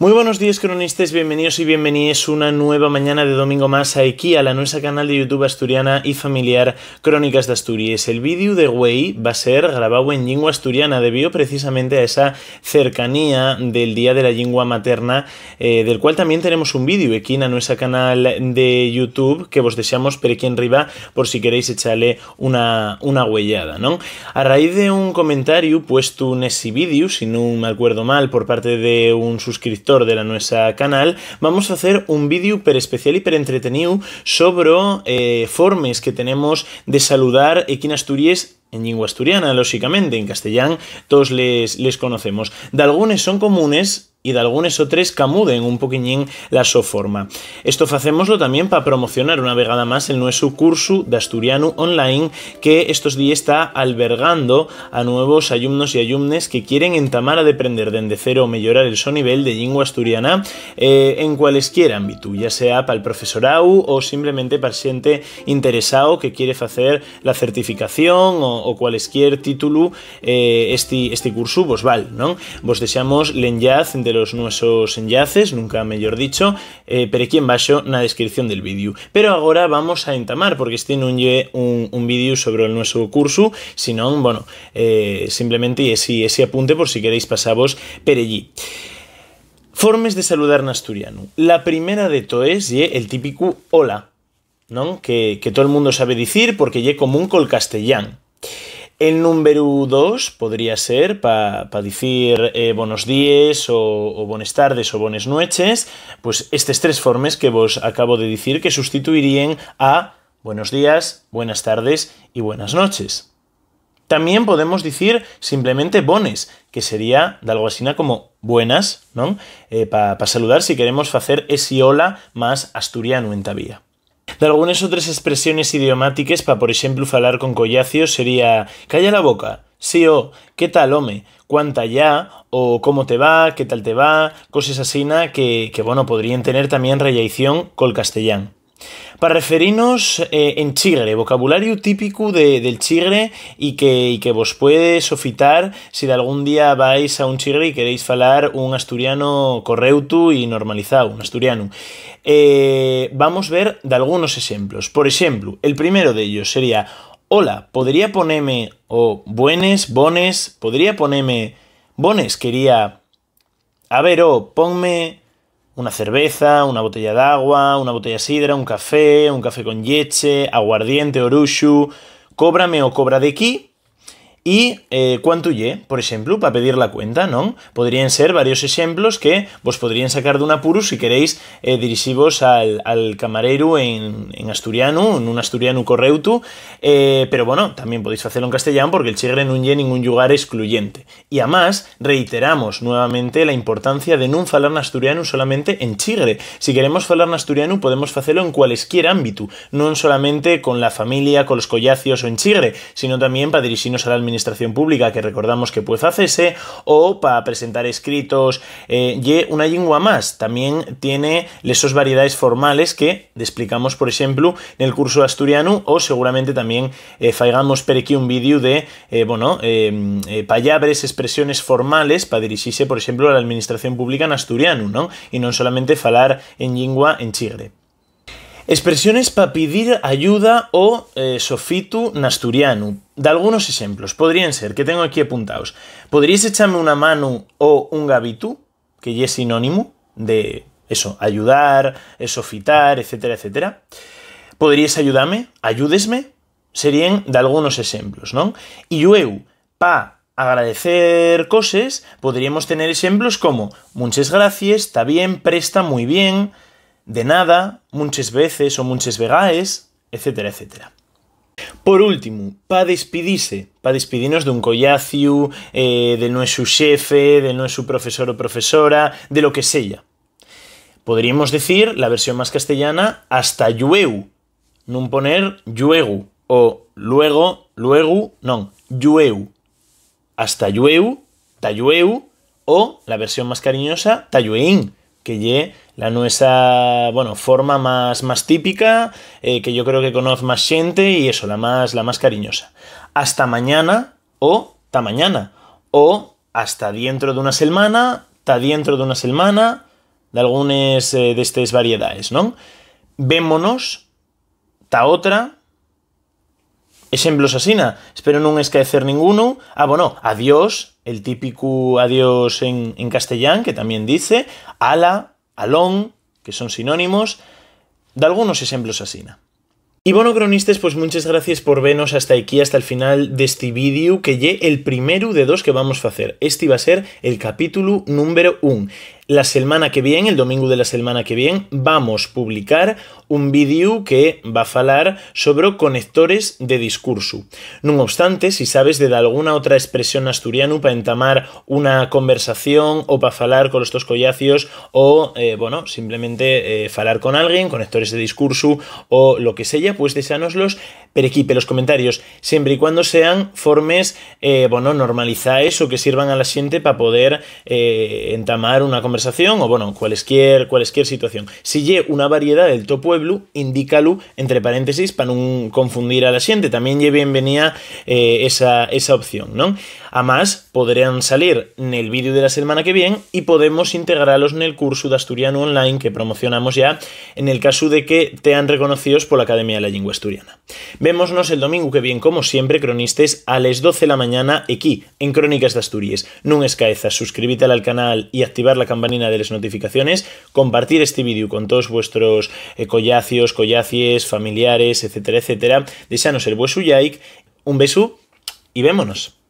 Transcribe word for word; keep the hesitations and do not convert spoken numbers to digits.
Mui bonos díes, cronistes, bienveníos y bienveníes una nueva mañana de domingo más a equí, a la nuesa canal de YouTube asturiana y familiar Crónicas d'Asturies. El vídeu de güei va ser grabáu en llingua asturiana, debío precisamente a esa cercanía del Día de la Llingua Materna, eh, del cual tamién tenemos un vídeu equí na nuesa canal de YouTube que vos dexamos per equí enriba por si queréis echale una, una güeyada, ¿non? A raíz de un comentariu puestu nesi vídeu, si nun m'alcuerdo mal, por parte de un suscriptor de la nuesa canal, vamos facer un vídeu per especial y per entreteníu sobre, eh, formes que tenemos de saludar equí n'Asturies en llingua asturiana, lóxicamente, en castellán toos les, les conocemos. Dalgunes son comunes y dalgunes otres camuden un poquiñín la so forma. Esto facémoslo tamién pa promocionar una vegada más el nuesu cursu d'asturianu online que estos díes ta albergando a nuevos alumnos y alumnes que quieren entamar a deprender dende cero o meyorar el so nivel de llingua asturiana, eh, en cualesquier ámbitu, ya sea pal profesoráu o simplemente pa xente interesao que quiere facer la certificación o, o cualesquier títulu, eh, esti, esti cursu vos val, ¿non? Vos dexamos l'enllaz de los nuesos enllaces, nunca mellor dicho, eh, per equí embaxo na descripción del vídeu. Pero agora vamos a entamar, porque este nun ye un, un vídeu sobre el nueso cursu, sinón, bueno, eh, simplemente esi, esi apunte por si queréis pasavos per ellí. Formes de saludar n'asturianu. La primera de toes ye el típicu hola, ¿non? Que, que tol mundu sabe dicir porque ye común col castellán. El númberu dos podría ser pa, pa dicir, eh, bonos díes o, o bones tardes o bones nueches, pues estes tres formes que vos acabo de dicir que sustituiríen a buenos días, buenas tardes y buenas noches. Tamién podemos dicir simplemente bones, que sería dalgo asina como buenas, ¿non? Eh, pa, pa saludar, si queremos facer esi hola más asturianu entavía. Dalgunes otres espresiones idiomátiques pa, por exemplu, falar con collacios sería "calla la boca", "sí, o, qué tal, home", "cuánta yá", o "cómo te va, qué tal te va", coses asina que, que, bueno, podríen tener tamién relleición col castellán. Pa referinos, eh, en chigre, vocabulariu típicu de, del chigre y que, y que vos puede sofitar si dalgún día vais a un chigre y queréis falar un asturiano correutu y normalizao, un asturianu. Eh, vamos ver dalgunos exemplos. Por exemplu, el primero d'ellos sería: "Hola, podría poneme", o "Buenes, bones, podría poneme, bones, quería, a ver, o, ponme una cerveza, una botella d'agua, una botella sidra, un café, un café con lleche, aguardiente, oruxu, cóbrame o cobra d'equí", y, eh, "cuántu ye", por exemplu, pa pedir la cuenta, ¿non? Podríen ser varios exemplos que vos podríen sacar d'un apuru si queréis, eh, dirixivos al, al camareru en, en asturianu, nun asturianu correutu, eh, pero, bueno, tamién podéis facelo en castellán porque el chigre nun ye ningún llugar excluyente. Y amás, reiteramos nuevamente la importancia de nun falar n'asturianu solamente en chigre. Si queremos falar n'asturianu, podemos facelo en cualesquier ámbitu, non solamente con la familia, colos collacios o en chigre, sino tamién pa dirixinos a la alministración pública, que recordamos que puede facese, o pa presentar escritos. Eh, ye una llingua más, tamién tiene les sos variedaes formales que desplicamos, por exemplu, nel cursu asturianu, o seguramente tamién, eh, faigamos per equí un vídeu de, eh, bueno, eh, eh, pallabres, espresiones formales pa dirixise, por exemplu, a la alministración pública n'asturianu, ¿non? Y non solamente falar en llingua en chigre. Espresiones pa pidir ayuda o, eh, sofitu n'asturianu. Dalgunos exemplos. Podríen ser, que tengo aquí apuntaos: "¿Podríes echame una manu o un gabitu?", que ye sinónimu de eso, ayudar, eh, sofitar, etcétera, etcétera. "¿Podríes ayudame?", "Ayúdesme", seríen dalgunos exemplos, ¿non? Y llueu, pa agradecer coses, podríemos tener exemplos como "munches gracies", "ta bien", "presta", "mui bien", "de nada", "munches veces" o "munches vegaes", etcétera, etcétera. Por últimu, pa despidise, pa despidinos d'un collaciu, eh, del nuesu xefe, del nuesu profesor o profesora, de lo que seya, podríemos decir la versión más castellana, "hasta llueu", nun poner "lluegu" o "luego, luegu", non, "llueu". "Hasta llueu", "ta llueu", o la versión más cariñosa, "ta llueín", que ye la nuesa, bueno, forma más, más típica, eh, que yo creo que conoz más xente, y eso, la más, la más cariñosa. "Hasta mañana" o "ta mañana", o "hasta dientro d'una selmana", "ta dientro d'una selmana", d'algunes, eh, d'estes variedaes, ¿non? Vémonos ta otra. Exemplos asina, espero nun escaecer ningunu. Ah, bueno, adiós, el típicu adiós en, en castellán, que tamién dice, ala, alón, que son sinónimos, d'algunos exemplos asina. Y bueno, cronistes, pues munches gracies por venos hasta equí, hasta el final d'esti vídeu, que ye el primeru de dos que vamos facer. Esti va ser el capítulu númberu un. La selmana que vien, el domingu de la selmana que vien, vamos publicar un vídeu que va falar sobre conectores de discursu. Nun obstante, si sabes de dalguna otra espresión n'asturianu pa entamar una conversación o pa falar colos tos collacios o, eh, bueno, simplemente, eh, falar con alguien, conectores de discursu o lo que seya, pues dexánoslos per equí, pelos comentarios, siempre y cuando sean formes, eh, bueno, normalizaes o que sirvan a la xente pa poder, eh, entamar una conversación o, bueno, cualesquier, cualesquier situación. Si ye una variedá del to pueblu, indícalu entre paréntesis pa nun confundir a la xente. Tamién ye bienvenía, eh, esa, esa opción, ¿non? Amás, podrán salir nel vídeu de la selmana que vien y podemos integralos nel cursu d'asturianu online que promocionamos ya, en el casu de que tean reconocíos pola Academia de la Llingua Asturiana. Vémonos el domingu que vien, como siempre, cronistes, a les doce de la mañana, equí, en Crónicas d'Asturies. Nun escaezas suscribite al canal y activar la campanina de les notificaciones, compartir esti vídeu con toos vuestros, eh, collacios, collacies, familiares, etcétera, etcétera. Dexanos el vuesu like, un besu y vémonos.